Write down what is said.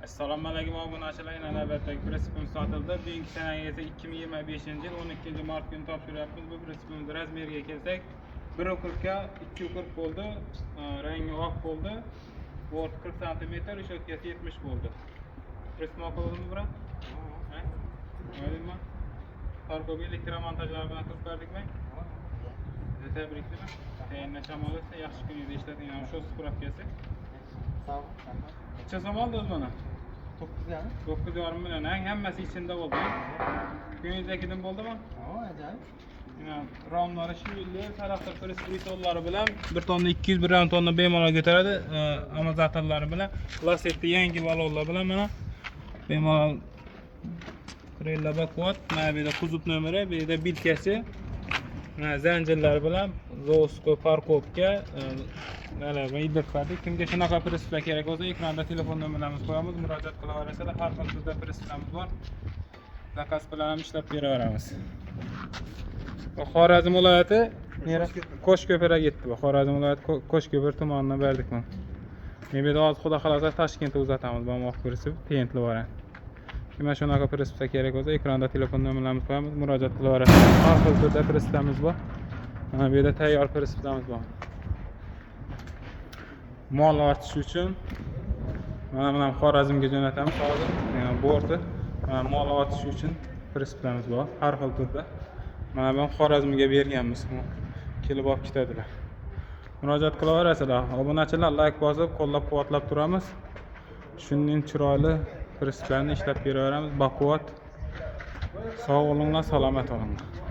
Assalomu alaykum, obunachilar. Yana navbatdagi pritsepimiz sotildi. Bugungi sanaga esa 2025-yil 12 mart kuni topshiryapmiz. Bu pritsepimiz размер iga kelsak, 1,40 ga 2,40 bo'ldi. Rangi oq bo'ldi. Bort 40 sm, решётка si 70 bo'ldi. Pritsep ma'qul, брат? Ha? Oydinmi? Парковка elektromontajlar bilan qilib berdikmi? Tabriklayman. Tayinlasham olsa, yaxshi kuningizda ishlating. Shu справка si. Sog' ol, rahmat. Necha so'm oldi o'zi buni? 9,5. 9,5 million, ha? Hammasi ichida bo'ldi. Ko'ngingizdagi bo'ldimi? O, ajoyib. Mana romlari shu yilli traktor press bilan 1 tonna 200, 1,5 tonna bemalol ko'taradi. Amortizatorlari bilan, Lacetti yangi balonlar bilan, mana bemalol крылья baquvvat. Mana bu yerda kuzov nomeri, bu yerda бирка si. Mana zanjirlar bilan заводской парковка, mana bu yedirib berdik. Kimga shunaqa pritseplar kerak bo'lsa, ekranda telefon nomerlarimizni qo'yamiz, murojaat qilaverasizlar. Har xil turda pritseplarimiz bor. Заказ bilan ham ishlab beraveramiz. Bu Xorazm viloyati nera? Qo'shko'pirga ketdi bu. Xorazm viloyati Qo'shko'pir tumanidan berdik buni. Bu yerda hozir, xudo xohlasa, Toshkentga uzatamiz. Bu oq pritsep tentli variant. Kimga shunaqa pritseplar kerak bo'lsa, ekranda telefon nomerlarimizni qo'yamiz, murojaat qilaverasizlar. Har xil turda pritseplarimiz bor. Mana bu yerda tayyor pritseplarimiz bor. Mol ortish uchun mana buni ham Xorazmga jo'natamiz hozir. Yana borti. Mana mol ortish uchun pritseplarimiz bor har xil turda. Mana buni Xorazmga berganmiz. Kelib olib ketadilar. Murojaat qilaverasizlar. Obunachilar, layk bosib, qo'llab-quvvatlab turamiz. Shundan chiroyli pritseplarni ishlab beraveramiz. Baquvvat. Sog' bo'linglar, salomat bo'linglar.